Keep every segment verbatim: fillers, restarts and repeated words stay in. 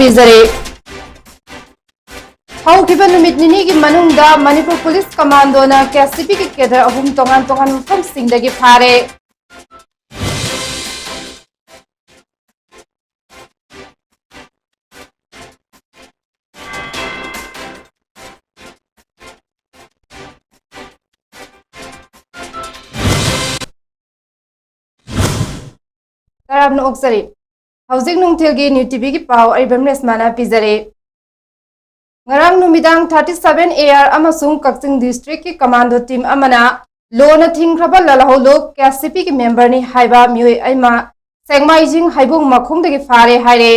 ꯄꯤꯖꯔꯦ꯫ ꯍꯧꯈꯤꯕ ꯅꯨꯃꯤꯠ ꯅꯤꯅꯤꯒꯤ ꯃꯅꯨꯡꯗ ꯃꯅꯤꯄꯨꯔ ꯄꯨꯂꯤꯁ ꯀꯃꯥꯟꯗꯣꯅ ꯀꯦ ꯁꯤ ꯄꯤꯒꯤ ꯀꯦꯗꯔ ꯑꯍꯨꯝ ꯇꯣꯉꯥꯟ ꯇꯣꯉꯥꯟꯕ ꯃꯐꯝꯁꯤꯡꯗꯒꯤ ꯐꯥꯔꯦ꯫ ꯇꯔꯥꯝꯅ ꯑꯣꯛꯆꯔꯤ꯫ ꯍꯧꯖꯤꯛ ꯅꯨꯡꯊꯤꯜꯒꯤ ꯅ꯭ꯌꯨ ꯇꯤ ꯚꯤꯒꯤ ꯄꯥꯎ ꯑꯔꯤꯕꯝ ꯔꯦꯁꯃꯥꯅ ꯄꯤꯖꯔꯦ꯫ ꯉꯔꯥꯡ ꯅꯨꯃꯤꯗꯥꯡ thirty seven A R ꯑꯃꯁꯨꯡ ꯀꯛꯆꯤꯡ ꯗꯤꯁꯇ꯭ꯔꯤꯛꯀꯤ ꯀꯃꯥꯟꯗꯣ ꯇꯤꯝ ꯑꯃꯅ ꯂꯣꯅ ꯊꯤꯡꯈ꯭ꯔꯕ ꯂꯥꯜꯍꯧꯂꯨꯞ ꯀꯦ ꯁꯤ ꯄꯤꯒꯤ ꯃꯦꯝꯕꯔꯅꯤ ꯍꯥꯏꯕ ꯃꯤꯑꯣꯏ ꯑꯃ ꯁꯦꯛꯃꯥꯏꯖꯤꯡ ꯍꯩꯕꯣꯡ ꯃꯈꯣꯡꯗꯒꯤ ꯐꯥꯔꯦ ꯍꯥꯏꯔꯦ꯫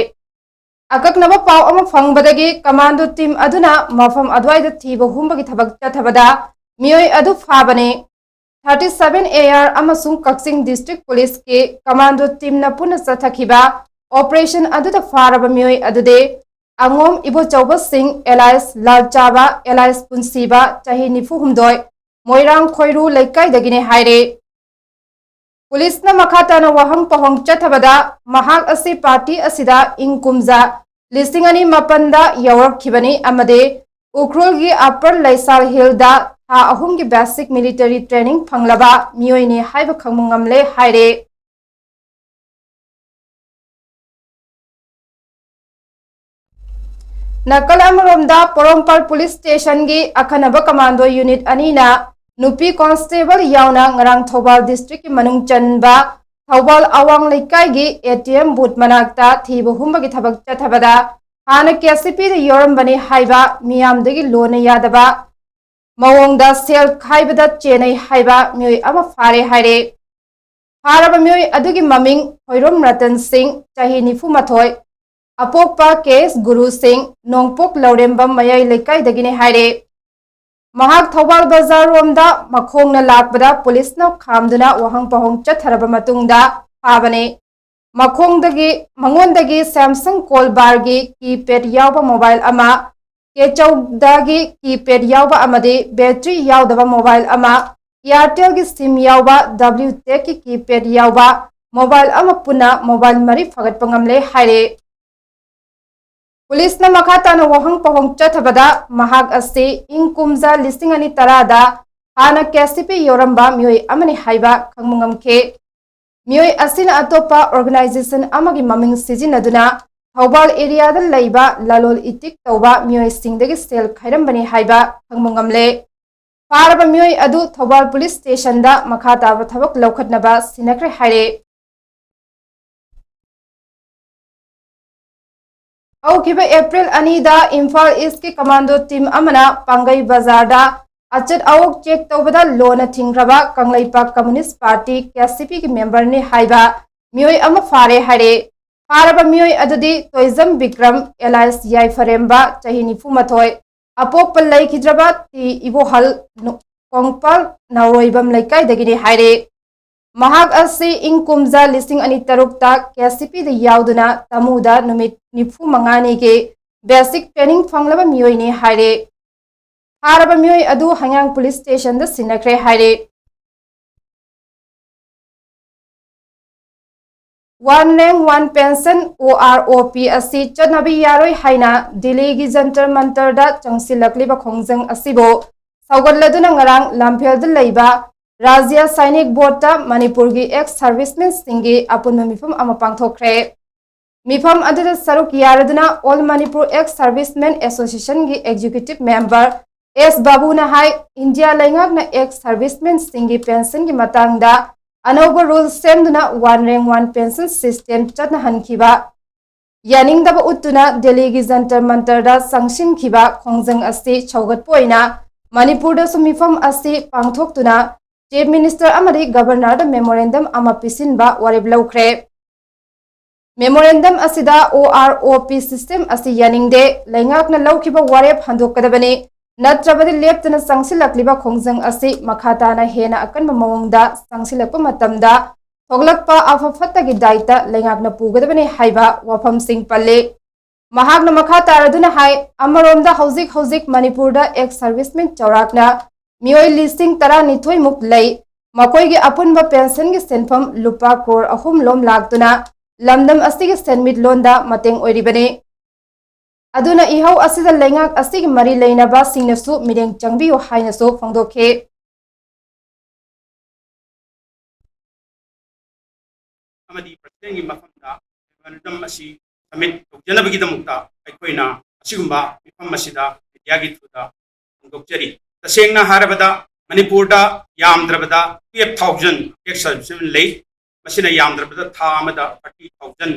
ꯑꯀꯛꯅꯕ ꯄꯥꯎ ꯑꯃ ꯐꯪꯕꯗꯒꯤ ꯀꯃꯥꯟꯗꯣ ꯇꯤꯝ ꯑꯗꯨꯅ ꯃꯐꯝ ꯑꯗꯨꯋꯥꯏꯗ ꯊꯤꯕ ꯍꯨꯝꯕꯒꯤ ꯊꯕꯛ ꯆꯠꯊꯕꯗ ꯃꯤꯑꯣꯏ ꯑꯗꯨ ꯐꯥꯕꯅꯤ꯫ Thirty seven A R ꯑꯃꯁꯨꯡ ꯀꯛꯆꯤꯡ ꯗꯤꯁꯇ꯭ꯔꯤꯛ ꯄꯨꯂꯤꯁꯀꯤ ꯀꯃꯥꯟꯗꯣ ꯇꯤꯝꯅ ꯄꯨꯟꯅ ꯆꯠꯊꯈꯤꯕ ꯑꯣꯄꯔꯦꯁꯟ ꯑꯗꯨꯗ ꯐꯥꯔꯕ ꯃꯤꯑꯣꯏ ꯑꯗꯨꯗꯤ ꯑꯉꯣꯝ ꯏꯕꯣꯆꯧꯕ ꯁꯤꯡ, alias ꯂꯥꯜꯆꯥꯕ, alias ꯄꯨꯟꯁꯤꯕ, ꯆꯍꯤ ꯅꯤꯐꯨ ꯍꯨꯝꯗꯣꯏ, ꯃꯣꯏꯔꯥꯡ ꯈꯣꯏꯔꯨ ꯂꯩꯀꯥꯏꯗꯒꯤꯅꯤ ꯍꯥꯏꯔꯦ꯫ ꯄꯨꯂꯤꯁꯅ ꯃꯈꯥ ꯇꯥꯅ ꯋꯥꯍꯪ ꯄꯥꯎꯍꯪ ꯆꯠꯊꯕꯗ, ꯃꯍꯥꯛ ꯑꯁꯤ ꯄꯥꯔꯇꯤ ꯑꯁꯤꯗ ꯏꯪ ꯀꯨꯝꯖꯥ ꯂꯤꯁꯤꯡ ꯑꯅꯤ ꯃꯥꯄꯟꯗ ꯌꯥꯎꯔꯛꯈꯤꯕꯅꯤ ꯑꯃꯗꯤ ꯎꯈ꯭ꯔꯨꯜꯒꯤ ꯑꯄꯔ ꯂꯩꯁꯥꯜ ꯍꯤꯜꯗ ꯊꯥ ꯑꯍꯨꯝꯒꯤ ꯕꯦꯁꯤꯛ ꯃꯤꯂꯤꯇꯔꯤ ꯇ꯭ꯔꯦꯅꯤꯡ ꯐꯪꯂꯕ ꯃꯤꯑꯣꯏꯅꯤ ꯍꯥꯏꯕ ꯈꯪꯕ ꯉꯝꯂꯦ ꯍꯥꯏꯔꯦ꯫ ꯅꯥꯀꯜ ꯑꯃꯔꯣꯝꯗ, ꯄꯣꯔꯣꯝꯄꯥꯠ ꯄꯨꯂꯤꯁ ꯁ꯭ꯇꯦꯁꯟꯒꯤ ꯑꯈꯟꯅꯕ ꯀꯃꯥꯟꯗꯣ ꯌꯨꯅꯤꯠ ꯑꯅꯤꯅ ꯅꯨꯄꯤ ꯀꯣꯟꯁꯇꯦꯕꯜ ꯌꯥꯎꯅ ꯉꯔꯥꯡ ꯊꯧꯕꯥꯜ ꯗꯤꯁꯇ꯭ꯔꯤꯛꯀꯤ ꯃꯅꯨꯡ ꯆꯟꯕ ꯊꯧꯕꯥꯜ ꯑꯋꯥꯡ ꯂꯩꯀꯥꯏꯒꯤ A T M ꯕꯨꯠ ꯃꯅꯥꯛꯇ ꯊꯤꯕ ꯍꯨꯝꯕꯒꯤ ꯊꯕꯛ ꯆꯠꯊꯕꯗ, ꯍꯥꯟꯅ ꯀꯦ ꯁꯤ ꯄꯤꯗ ꯌꯥꯎꯔꯝꯕꯅꯤ ꯍꯥꯏꯕ ꯃꯤꯌꯥꯝꯗꯒꯤ ꯂꯣꯟꯅ ꯌꯥꯗꯕ ꯃꯑꯣꯡꯗ ꯁꯦꯜ ꯈꯥꯏꯕꯗ ꯆꯦꯟꯅꯩ ꯍꯥꯏꯕ ꯃꯤꯑꯣꯏ ꯑꯃ ꯐꯥꯔꯦ ꯍꯥꯏꯔꯦ꯫ ꯐꯥꯔꯕ ꯃꯤꯑꯣꯏ ꯑꯗꯨꯒꯤ ꯃꯃꯤꯡ ꯈꯣꯏꯔꯣꯝ ꯔꯇꯟ ꯁꯤꯡ, ꯆꯍꯤ ꯅꯤꯐꯨ ꯃꯥꯊꯣꯏ, ꯑꯄꯣꯛꯄ ꯀꯦ ꯑꯦꯁ ꯒꯨꯔꯨ ꯁꯤꯡ, ꯅꯣꯡꯄꯣꯛ ꯂꯧꯔꯦꯝꯕꯝ ꯃꯌꯥꯏ ꯂꯩꯀꯥꯏꯗꯒꯤꯅꯤ ꯍꯥꯏꯔꯦ꯫ ꯃꯍꯥꯛ ꯊꯧꯕꯥꯜ ꯕꯖꯥꯔ ꯔꯣꯝꯗ ꯃꯈꯣꯡꯅ ꯂꯥꯛꯄꯗ ꯄꯨꯂꯤꯁꯅ ꯈꯥꯝꯗꯨꯅ ꯋꯥꯍꯪ ꯄꯥꯎꯍꯪ ꯆꯠꯊꯔꯕ ꯃꯇꯨꯡꯗ ꯐꯥꯕꯅꯤ꯫ ꯃꯈꯣꯡꯗꯒꯤ, ꯃꯉꯣꯟꯗꯒꯤ Samsung ꯀꯣꯜꯕꯥꯔꯒꯤ ꯀꯤꯄꯦꯗ ꯌꯥꯎꯕ ꯃꯣꯕꯥꯏꯜ ꯑꯃ, ꯀꯦꯆꯧꯗꯒꯤ ꯀꯤꯄꯦꯗ ꯌꯥꯎꯕ ꯑꯃꯗꯤ ꯕꯦꯇ꯭ꯔꯤ ꯌꯥꯎꯗꯕ ꯃꯣꯕꯥꯏꯜ ꯑꯃ, Airtelꯒꯤ ꯁꯤꯝ ꯌꯥꯎꯕ, W Techꯀꯤ ꯀꯤꯄꯦꯗ ꯌꯥꯎꯕ ꯃꯣꯕꯥꯏꯜ ꯑꯃ, ꯄꯨꯟꯅ ꯃꯣꯕꯥꯏꯜ ꯃꯔꯤ ꯐꯥꯒꯠꯄ ꯉꯝꯂꯦ ꯍꯥꯏꯔꯦ꯫ ꯄꯨꯂꯤꯁꯅ ꯃꯈꯥ ꯇꯥꯅ ꯋꯥꯍꯪ ꯄꯥꯎꯍꯪ ꯆꯠꯊꯕꯗ ꯃꯍꯥꯛ ꯑꯁꯤ ꯏꯪ ꯀꯨꯝꯖꯥ ꯂꯤꯁꯤꯡ ꯑꯅꯤ ꯇꯔꯥꯗ ꯍꯥꯟꯅ ꯀꯦ ꯑꯦꯁ ꯁꯤ ꯄꯤ ꯌꯧꯔꯝꯕ ꯃꯤꯑꯣꯏ ꯑꯃꯅꯤ ꯍꯥꯏꯕ ꯈꯪꯕ ꯉꯝꯈꯤ꯫ ꯃꯤꯑꯣꯏ ꯑꯁꯤꯅ ꯑꯇꯣꯞꯄ ꯑꯣꯔꯒꯅꯥꯏꯖꯦꯁꯟ ꯑꯃꯒꯤ ꯃꯃꯤꯡ ꯁꯤꯖꯤꯟꯅꯗꯨꯅ ꯊꯧꯕꯥꯜ ꯑꯦꯔꯤꯌꯥꯗ ꯂꯩꯕ ꯂꯂꯣꯜ ꯏꯇꯤꯛ ꯇꯧꯕ ꯃꯤꯑꯣꯏꯁꯤꯡꯗꯒꯤ ꯁꯦꯜ ꯈꯥꯏꯔꯝꯕꯅꯤ ꯍꯥꯏꯕ ꯈꯪꯕ ꯉꯝꯂꯦ꯫ ꯐꯥꯔꯕ ꯃꯤꯑꯣꯏ ꯑꯗꯨ ꯊꯧꯕꯥꯜ ꯄꯨꯂꯤꯁ ꯁ꯭ꯇꯦꯁꯟꯗ ꯃꯈꯥ ꯇꯥꯕ ꯊꯕꯛ ꯂꯧꯈꯠꯅꯕ ꯁꯤꯟꯅꯈ꯭ꯔꯦ ꯍꯥꯏꯔꯦ꯫ ꯍꯧꯈꯤꯕ ꯑꯦꯄ꯭ꯔꯤꯜ ꯑꯅꯤꯗ ꯏꯝꯐꯥꯜ ꯏꯁꯀꯤ ꯀꯃꯥꯟꯗꯣ ꯇꯤꯝ ꯑꯃꯅ ꯄꯥꯡꯒꯩ ꯕꯖꯥꯔꯗ ꯑꯆꯠ ꯑꯋꯣꯛ ꯆꯦꯛ ꯇꯧꯕꯗ ꯂꯣꯟꯅ ꯊꯤꯡꯈ꯭ꯔꯕ ꯀꯪꯂꯩꯄꯥꯛ ꯀꯝꯃꯨꯅꯤꯁ ꯄꯥꯔꯇꯤ, ꯀꯦ ꯑꯦꯁ ꯁꯤ ꯄꯤꯒꯤ ꯃꯦꯝꯕꯔꯅꯤ ꯍꯥꯏꯕ ꯃꯤꯑꯣꯏ ꯑꯃ ꯐꯥꯔꯦ ꯍꯥꯏꯔꯦ꯫ ꯐꯥꯔꯕ ꯃꯤꯑꯣꯏ ꯑꯗꯨꯗꯤ ꯇꯣꯏꯖꯝ ꯕꯤꯀ꯭ꯔꯝ, ꯑꯦꯂꯥꯏꯁ ꯌꯥꯏꯐꯔꯦꯝꯕ, ꯆꯍꯤ ꯅꯤꯐꯨ ꯃꯥꯊꯣꯏ, ꯑꯄꯣꯛꯄ ꯂꯩꯈꯤꯗ꯭ꯔꯕ ꯇꯤ ꯏꯕꯣꯍꯜ, ꯅꯨ-, ꯀꯣꯡꯄꯥꯜ ꯅꯥꯎꯔꯣꯏꯕꯝ ꯂꯩꯀꯥꯏꯗꯒꯤꯅꯤ ꯍꯥꯏꯔꯦ꯫ ꯃꯍꯥꯛ ꯑꯁꯤ ꯏꯪ ꯀꯨꯝꯖꯥ ꯂꯤꯁꯤꯡ ꯑꯅꯤ ꯇꯔꯨꯛꯇ ꯀꯦ ꯑꯦꯁ ꯁꯤ ꯄꯤꯗ ꯌꯥꯎꯗꯨꯅ ꯇꯃꯨꯗ ꯅꯨꯃꯤꯠ ꯅꯤꯐꯨ ꯃꯉꯥꯅꯤꯒꯤ ꯕꯦꯁꯤꯛ ꯇ꯭ꯔꯦꯅꯤꯡ ꯐꯪꯂꯕ ꯃꯤꯑꯣꯏꯅꯤ ꯍꯥꯏꯔꯦ꯫ ꯐꯥꯔꯕ ꯃꯤꯑꯣꯏ ꯑꯗꯨ ꯍꯩꯉꯥꯡ ꯄꯨꯂꯤꯁ ꯁ꯭ꯇꯦꯁꯟꯗ ꯁꯤꯟꯅꯈ꯭ꯔꯦ ꯍꯥꯏꯔꯦ꯫ One Rank One Pension, ꯑꯣ ꯑꯥꯔ ꯑꯣ ꯄꯤ, ꯑꯁꯤ ꯆꯠꯅꯕ ꯌꯥꯔꯣꯏ ꯍꯥꯏꯅ ꯗꯤꯜꯂꯤꯒꯤ ꯖꯟꯇꯔ ꯃꯟꯇꯔꯗ ꯆꯪꯁꯤꯜꯂꯛꯂꯤꯕ ꯈꯣꯡꯖꯪ ꯑꯁꯤꯕꯨ ꯁꯧꯒꯠꯂꯗꯨꯅ ꯉꯔꯥꯡ ꯂꯝꯐꯦꯜꯗ ꯂꯩꯕ ꯔꯥꯖ꯭ꯌ ꯁꯥꯏꯅꯤꯛ ꯕꯣꯔꯗꯇ ꯃꯅꯤꯄꯨꯔꯒꯤ ꯑꯦꯛꯁ ꯁꯔꯚꯤꯁꯃꯦꯟꯁꯤꯡꯒꯤ ꯑꯄꯨꯟꯕ ꯃꯤꯐꯝ ꯑꯃ ꯄꯥꯡꯊꯣꯛꯈ꯭ꯔꯦ꯫ ꯃꯤꯐꯝ ꯑꯗꯨꯗ ꯁꯔꯨꯛ ꯌꯥꯔꯗꯨꯅ All Manipur Ex Servicemen Association ꯒꯤ executive member ꯑꯦꯁ ꯕꯥꯕꯨꯅ ꯍꯥꯏ, ꯏꯟꯗꯤꯌꯥ ꯂꯩꯉꯥꯛꯅ ꯑꯦꯛꯁ ꯁꯔꯚꯤꯁꯃꯦꯟꯁꯤꯡꯒꯤ ꯄꯦꯟꯁꯟꯒꯤ ꯃꯇꯥꯡꯗ ꯑꯅꯧꯕ ꯔꯨꯜ ꯁꯦꯝꯗꯨꯅ One Rank One Pension System ꯆꯠꯅꯍꯟꯈꯤꯕ ꯌꯥꯅꯤꯡꯗꯕ ꯎꯠꯇꯨꯅ ꯗꯦꯜꯂꯤꯒꯤ ꯖꯟꯇꯔ ꯃꯟꯇꯔꯗ ꯆꯪꯁꯤꯟꯈꯤꯕ ꯈꯣꯡꯖꯪ ꯑꯁꯤ ꯁꯧꯒꯠꯄ ꯑꯣꯏꯅ ꯃꯅꯤꯄꯨꯔꯗꯁꯨ ꯃꯤꯐꯝ ꯑꯁꯤ ꯄꯥꯡꯊꯣꯛꯇꯨꯅ ꯆꯤꯐ ꯃꯤꯅꯤꯁꯇꯔ ꯑꯃꯗꯤ ꯒꯕꯔꯅꯔꯗ ꯃꯦꯃꯣꯔꯦꯟꯗꯝ ꯑꯃ ꯄꯤꯁꯤꯟꯕ ꯋꯥꯔꯦꯞ ꯂꯧꯈ꯭ꯔꯦ꯫ ꯃꯦꯃꯣꯔꯦꯟꯗꯝ ꯑꯁꯤꯗ ꯑꯣ ꯑꯥꯔ ꯑꯣ ꯄꯤ ꯁꯤꯁꯇꯦꯝ ꯑꯁꯤ ꯌꯥꯅꯤꯡꯗꯦ, ꯂꯩꯉꯥꯛꯅ ꯂꯧꯈꯤꯕ ꯋꯥꯔꯦꯞ ꯍꯟꯗꯣꯛꯀꯗꯕꯅꯤ, ꯅꯠꯇ꯭ꯔꯕꯗꯤ ꯂꯦꯞꯇꯅ ꯆꯪꯁꯤꯜꯂꯛꯂꯤꯕ ꯈꯣꯡꯖꯪ ꯑꯁꯤ ꯃꯈꯥ ꯇꯥꯅ ꯍꯦꯟꯅ ꯑꯀꯟꯕ ꯃꯑꯣꯡꯗ ꯆꯪꯁꯤꯜꯂꯛꯄ ꯃꯇꯝꯗ ꯊꯣꯛꯂꯛꯄ ꯑꯐ ꯐꯠꯇꯒꯤ ꯗꯥꯏꯇ ꯂꯩꯉꯥꯛꯅ ꯄꯨꯒꯗꯕꯅꯤ ꯍꯥꯏꯕ ꯋꯥꯐꯝꯁꯤꯡ ꯄꯜꯂꯤ꯫ ꯃꯍꯥꯛꯅ ꯃꯈꯥ ꯇꯥꯔꯗꯨꯅ ꯍꯥꯏ, ꯑꯃꯔꯣꯝꯗ ꯍꯧꯖꯤꯛ ꯍꯧꯖꯤꯛ ꯃꯅꯤꯄꯨꯔꯗ ꯑꯦꯛꯁ ꯁꯔꯚꯤꯁꯃꯦꯟ ꯆꯥꯎꯔꯥꯛꯅ ꯃꯤꯑꯣꯏ ꯂꯤꯁꯤꯡ ꯇꯔꯥꯅꯤꯊꯣꯏ ꯃꯨꯛ ꯂꯩ꯫ ꯃꯈꯣꯏꯒꯤ ꯑꯄꯨꯟꯕ ꯄꯦꯟꯁꯟꯒꯤ ꯁꯦꯟꯐꯝ ꯂꯨꯄꯥ ꯀ꯭ꯔꯣꯔ ꯑꯍꯨꯝ ꯂꯣꯝ ꯂꯥꯛꯇꯨꯅ ꯂꯝꯗꯝ ꯑꯁꯤꯒꯤ ꯁꯦꯟꯃꯤꯠꯂꯣꯟꯗ ꯃꯇꯦꯡ ꯑꯣꯏꯔꯤꯕꯅꯤ꯫ ꯑꯗꯨꯅ ꯏꯍꯧ ꯑꯁꯤꯗ ꯂꯩꯉꯥꯛ ꯑꯁꯤꯒꯤ ꯃꯔꯤ ꯂꯩꯅꯕꯁꯤꯡꯅꯁꯨ ꯃꯤꯠꯌꯦꯡ ꯆꯪꯕꯤꯌꯨ ꯍꯥꯏꯅꯁꯨ ꯐꯣꯡꯗꯣꯛꯈꯤ꯫ ꯑꯃꯗꯤ ꯄ꯭ꯔꯁꯤꯗꯦꯟꯒꯤ ꯃꯐꯝꯗ ꯃꯦꯃꯣꯔꯦꯟꯗꯝ ꯑꯁꯤ ꯁꯕꯃꯤꯠ ꯇꯧꯖꯅꯕꯒꯤꯗꯃꯛꯇ ꯑꯩꯈꯣꯏꯅ ꯑꯁꯤꯒꯨꯝꯕ ꯃꯤꯐꯝ ꯑꯁꯤꯗ ꯃꯤꯗꯤꯌꯥꯒꯤ ꯊ꯭ꯔꯨꯗ ꯐꯣꯡꯗꯣꯛꯆꯔꯤ꯫ ꯇꯁꯦꯡꯅ ꯍꯥꯏꯔꯕꯗ ꯃꯅꯤꯄꯨꯔꯗ ꯌꯥꯝꯗ꯭ꯔꯕꯗ twelve thousand ex servicemen ꯂꯩ꯫ ꯃꯁꯤꯅ ꯌꯥꯝꯗ꯭ꯔꯕꯗ ꯊꯥ ꯑꯃꯗ thirty thousand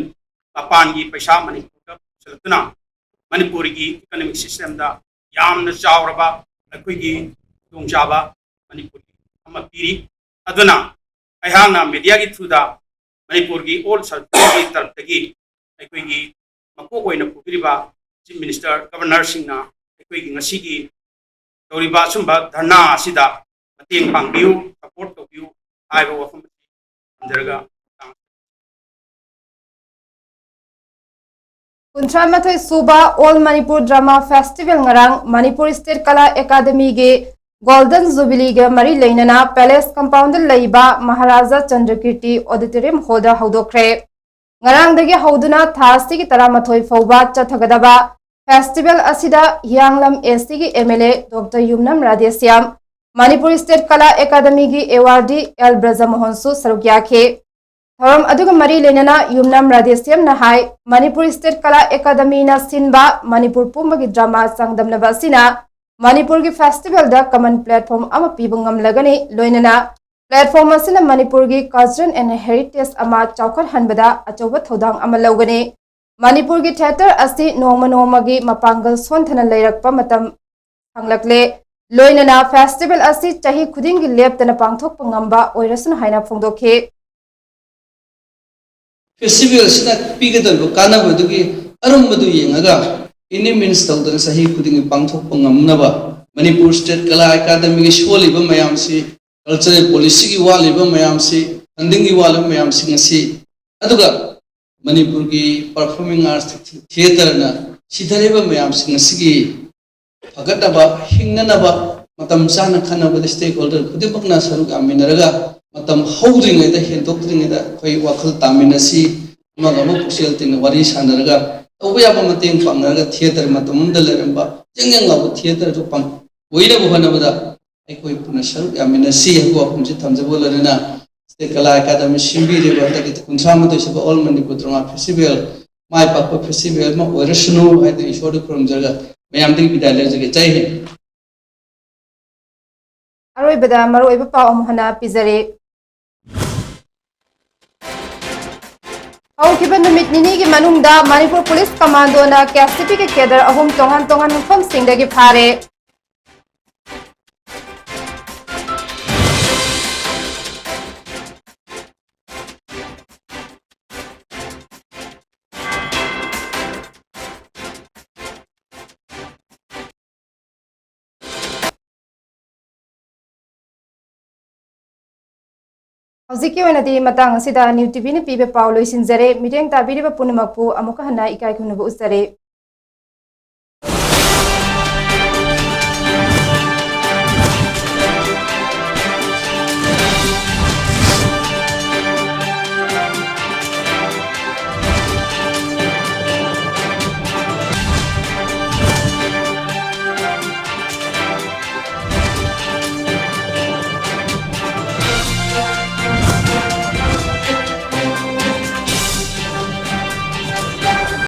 ꯃꯄꯥꯟꯒꯤ ꯄꯩꯁꯥ ꯃꯅꯤꯄꯨꯔꯗ ꯄꯨꯁꯤꯜꯂꯛꯇꯨꯅ ꯃꯅꯤꯄꯨꯔꯒꯤ ꯏꯀꯣꯅꯣꯃꯤꯛ ꯁꯤꯁꯇꯦꯝꯗ ꯌꯥꯝꯅ ꯆꯥꯎꯔꯕ ꯑꯩꯈꯣꯏꯒꯤ ꯈꯨꯗꯣꯡꯆꯥꯕ ꯃꯅꯤꯄꯨꯔꯒꯤ ꯑꯃ ꯄꯤꯔꯤ꯫ ꯑꯗꯨꯅ ꯑꯩꯍꯥꯛꯅ ꯃꯤꯗꯤꯌꯥꯒꯤ ꯊ꯭ꯔꯨꯗ ꯃꯅꯤꯄꯨꯔꯒꯤ ꯑꯣꯜ ꯁꯔꯀꯜꯒꯤ ꯇꯔꯞꯇꯒꯤ ꯑꯩꯈꯣꯏꯒꯤ ꯃꯀꯣꯛ ꯑꯣꯏꯅ ꯄꯨꯕꯤꯔꯤꯕ ꯆꯤꯐ ꯃꯤꯅꯤꯁꯇꯔ, ꯒꯕꯔꯅꯔꯁꯤꯡꯅ ꯑꯩꯈꯣꯏꯒꯤ ꯉꯁꯤꯒꯤ ꯇꯧꯔꯤꯕ ꯑꯁꯨꯝꯕ ꯙꯔꯅꯥ ꯑꯁꯤꯗ ꯃꯇꯦꯡ ꯄꯥꯡꯕꯤꯌꯨ, ꯁꯄꯣꯔꯠ ꯇꯧꯕꯤꯌꯨ ꯍꯥꯏꯕ ꯋꯥꯐꯝ ꯑꯁꯤ ꯊꯝꯖꯔꯒ ꯀꯨꯟꯊ꯭ꯔꯥ ꯃꯥꯊꯣꯏ ꯁꯨꯕ All Manipur Drama Festival ꯉꯔꯥꯡ ꯃꯅꯤꯄꯨꯔ ꯁ꯭ꯇꯦꯠ ꯀꯂꯥ ꯑꯦꯀꯥꯗꯃꯤꯒꯤ ꯒꯣꯜꯗꯟ ꯖꯨꯕꯤꯂꯤꯒ ꯃꯔꯤ ꯂꯩꯅꯅ ꯄꯦꯂꯦꯁ ꯀꯝꯄꯥꯎꯟꯗ ꯂꯩꯕ ꯃꯍꯥꯔꯥꯖꯥ ꯆꯟꯗ꯭ꯔꯀꯤꯔꯇꯤ ꯑꯣꯗꯤꯇꯣꯔꯤꯌꯝ ꯍꯣꯜꯗ ꯍꯧꯗꯣꯛꯈ꯭ꯔꯦ꯫ ꯉꯔꯥꯡꯗꯒꯤ ꯍꯧꯗꯨꯅ ꯊꯥ ꯑꯁꯤꯒꯤ ꯇꯔꯥꯃꯥꯊꯣꯏ ꯐꯥꯎꯕ ꯆꯠꯊꯒꯗꯕ ꯐꯦꯁꯇꯤꯚꯦꯜ ꯑꯁꯤꯗ ꯍꯤꯌꯥꯡꯂꯝ ꯑꯦꯁ ꯇꯤꯒꯤ M L A doctor Yumnam Radheshyam, Manipur state ꯀꯂꯥ ꯑꯦꯀꯥꯗꯃꯤꯒꯤ ꯑꯦꯋꯥꯔꯗꯤ ꯑꯦꯜ ꯕ꯭ꯔꯖꯃꯣꯍꯟꯁꯨ ꯁꯔꯨꯛ ꯌꯥꯈꯤ꯫ ꯊꯧꯔꯝ ꯑꯗꯨꯒ ꯃꯔꯤ ꯂꯩꯅꯅ ꯌꯨꯝꯅꯥꯝ ꯔꯥꯙꯦꯁ꯭ꯌꯥꯝꯅ ꯍꯥꯏ, ꯃꯅꯤꯄꯨꯔ ꯁ꯭ꯇꯦꯠ ꯀꯂꯥ ꯑꯦꯀꯥꯗꯃꯤꯅ ꯁꯤꯟꯕ ꯃꯅꯤꯄꯨꯔ ꯄꯨꯝꯕꯒꯤ ꯗ꯭ꯔꯃꯥ ꯆꯥꯡꯗꯝꯅꯕ ꯑꯁꯤꯅ ꯃꯅꯤꯄꯨꯔꯒꯤ ꯐꯦꯁꯇꯤꯚꯦꯜꯗ ꯀꯃꯟ ꯄ꯭ꯂꯦꯠꯐꯣꯔꯝ ꯑꯃ ꯄꯤꯕ ꯉꯝꯂꯒꯅꯤ, ꯂꯣꯏꯅꯅ ꯄ꯭ꯂꯦꯠꯐꯣꯔꯝ ꯑꯁꯤꯅ ꯃꯅꯤꯄꯨꯔꯒꯤ ꯀꯜꯆꯔꯦꯜ ꯑꯦꯟ ꯍꯦꯔꯤꯇꯦꯖ ꯑꯃ ꯆꯥꯎꯈꯠꯍꯟꯕꯗ ꯑꯆꯧꯕ ꯊꯧꯗꯥꯡ ꯑꯃ ꯂꯧꯒꯅꯤ꯫ ꯃꯅꯤꯄꯨꯔꯒꯤ ꯊꯤꯌꯦꯇꯔ ꯑꯁꯤ ꯅꯣꯡꯃ ꯅꯣꯡꯃꯒꯤ ꯃꯄꯥꯡꯒꯜ ꯁꯣꯟꯊꯅ ꯂꯩꯔꯛꯄ ꯃꯇꯝ ꯐꯪꯂꯛꯂꯦ, ꯂꯣꯏꯅꯅ ꯐꯦꯁꯇꯤꯚꯦꯜ ꯑꯁꯤ ꯆꯍꯤ ꯈꯨꯗꯤꯡꯒꯤ ꯂꯦꯞꯇꯅ ꯄꯥꯡꯊꯣꯛꯄ ꯉꯝꯕ ꯑꯣꯏꯔꯁꯅꯨ ꯍꯥꯏꯅ ꯐꯣꯡꯗꯣꯛꯈꯤ꯫ ꯐꯦꯁꯇꯤꯚꯦꯜ ꯑꯁꯤꯅ ꯄꯤꯒꯗꯧꯔꯤꯕ ꯀꯥꯟꯅꯕꯗꯨꯒꯤ ꯑꯔꯨꯝꯕꯗꯨ ꯌꯦꯡꯉꯒ ꯑꯦꯅꯤ ꯃꯤꯟꯁ ꯇꯧꯗꯅ ꯆꯍꯤ ꯈꯨꯗꯤꯡꯒꯤ ꯄꯥꯡꯊꯣꯛꯄ ꯉꯝꯅꯕ ꯃꯅꯤꯄꯨꯔ ꯁ꯭ꯇꯦꯠ ꯀꯂꯥ ꯑꯦꯀꯥꯗꯃꯤꯒꯤ ꯁꯣꯜꯂꯤꯕ ꯃꯌꯥꯝꯁꯤ, ꯀꯜꯆꯔꯦꯜ ꯄꯣꯂꯤꯁꯤꯒꯤ ꯋꯥꯠꯂꯤꯕ ꯃꯌꯥꯝꯁꯤ, ꯐꯟꯗꯤꯡꯒꯤ ꯋꯥꯠꯂꯤꯕ ꯃꯌꯥꯝꯁꯤꯡ ꯑꯁꯤ, ꯑꯗꯨꯒ ꯃꯅꯤꯄꯨꯔꯒꯤ ꯄꯔꯐꯣꯔꯃꯤꯡ ꯑꯥꯔꯠꯁ ꯊꯤꯌꯦꯇꯔꯅ ꯁꯤꯊꯔꯤꯕ ꯃꯌꯥꯝꯁꯤꯡ ꯑꯁꯤꯒꯤ ꯐꯒꯠꯅꯕ, ꯍꯤꯡꯅꯅꯕ ꯃꯇꯝ ꯆꯥꯅ ꯈꯟꯅꯕꯗ ꯁ꯭ꯇꯦꯛ ꯍꯣꯜꯗꯔ ꯈꯨꯗꯤꯡꯃꯛꯅ ꯁꯔꯨꯛ ꯌꯥꯃꯤꯟꯅꯔꯒ ꯃꯇꯝ ꯍꯧꯗ꯭ꯔꯤꯉꯩꯗ, ꯍꯦꯟꯗꯣꯛꯇ꯭ꯔꯤꯉꯩꯗ ꯑꯩꯈꯣꯏ ꯋꯥꯈꯜ ꯇꯥꯃꯤꯟꯅꯁꯤ, ꯑꯃꯒ ꯑꯃ ꯄꯨꯛꯆꯦꯜ ꯇꯤꯟꯅ ꯋꯥꯔꯤ ꯁꯥꯟꯅꯔꯒ ꯇꯧꯕ ꯌꯥꯕ ꯃꯇꯦꯡ ꯄꯥꯡꯅꯔꯒ ꯊꯤꯌꯦꯇꯔ ꯃꯇꯝ ꯑꯃꯗ ꯂꯩꯔꯝꯕ ꯌꯪ ꯌꯪ ꯂꯥꯎꯕ ꯊꯤꯌꯦꯇꯔ ꯑꯗꯨ ꯄꯥꯡ-, ꯑꯣꯏꯅꯕ ꯍꯣꯠꯅꯕꯗ ꯑꯩꯈꯣꯏ ꯄꯨꯟꯅ ꯁꯔꯨꯛ ꯌꯥꯃꯤꯟꯅꯁꯤ ꯍꯥꯏꯕ ꯋꯥꯐꯝꯁꯤ ꯊꯝꯖꯕ ꯂꯣꯏꯅꯅ ꯁꯤꯗ ꯀꯂꯥ ꯑꯦꯀꯥꯗꯃꯤ ꯁꯤꯟꯕꯤꯔꯤꯕ ꯍꯟꯗꯛꯀꯤ ꯀꯨꯟꯊ꯭ꯔꯥ ꯃꯥꯊꯣꯏ ꯁꯨꯕ ꯑꯣꯜ ꯃꯅꯤꯄꯨꯔ ꯗ꯭ꯔꯃꯥ ꯐꯦꯁꯇꯤꯚꯦꯜ ꯃꯥꯏ ꯄꯥꯛꯄ ꯐꯦꯁꯇꯤꯚꯦꯜ ꯑꯃ ꯑꯣꯏꯔꯁꯅꯨ ꯍꯥꯏꯗꯨꯅ ꯏꯁꯣꯔꯗ ꯈꯨꯔꯨꯝꯖꯔꯒ ꯃꯌꯥꯝꯗꯒꯤ ꯕꯤꯗꯥꯏ ꯂꯧꯖꯒꯦ꯫ ꯖꯩ ꯍꯤꯟ꯫ ꯑꯔꯣꯏꯕꯗ ꯃꯔꯨꯑꯣꯏꯕ ꯄꯥꯎ ꯑꯃꯨꯛ ꯍꯟꯅ ꯄꯤꯖꯔꯤ꯫ ꯍꯧꯈꯤꯕ ꯅꯨꯃꯤꯠ ꯅꯤꯅꯤꯒꯤ ꯃꯅꯨꯡꯗ ꯃꯅꯤꯄꯨꯔ ꯄꯨꯂꯤꯁ ꯀꯃꯥꯟꯗꯣꯅ ꯀꯦ ꯑꯦꯁ ꯇꯤ ꯄꯤꯒꯤ ꯀꯦꯗꯔ ꯑꯍꯨꯝ ꯇꯣꯉꯥꯟ ꯇꯣꯉꯥꯟꯕ ꯃꯐꯝꯁꯤꯡꯗꯒꯤ ꯐꯥꯔꯦ꯫ ꯍꯧꯖꯤꯛꯀꯤ ꯑꯣꯏꯅꯗꯤ ꯃꯇꯥꯡ ꯑꯁꯤꯗ ꯅ꯭ꯌꯨ ꯇꯤ ꯚꯤꯅ ꯄꯤꯕ ꯄꯥꯎ ꯂꯣꯏꯁꯤꯟꯖꯔꯦ꯫ ꯃꯤꯠꯌꯦꯡ ꯇꯥꯕꯤꯔꯤꯕ ꯄꯨꯝꯅꯃꯛꯄꯨ ꯑꯃꯨꯛꯀ ꯍꯟꯅ ꯏꯀꯥꯏ ꯈꯨꯝꯅꯕ ꯎꯠꯆꯔꯤ꯫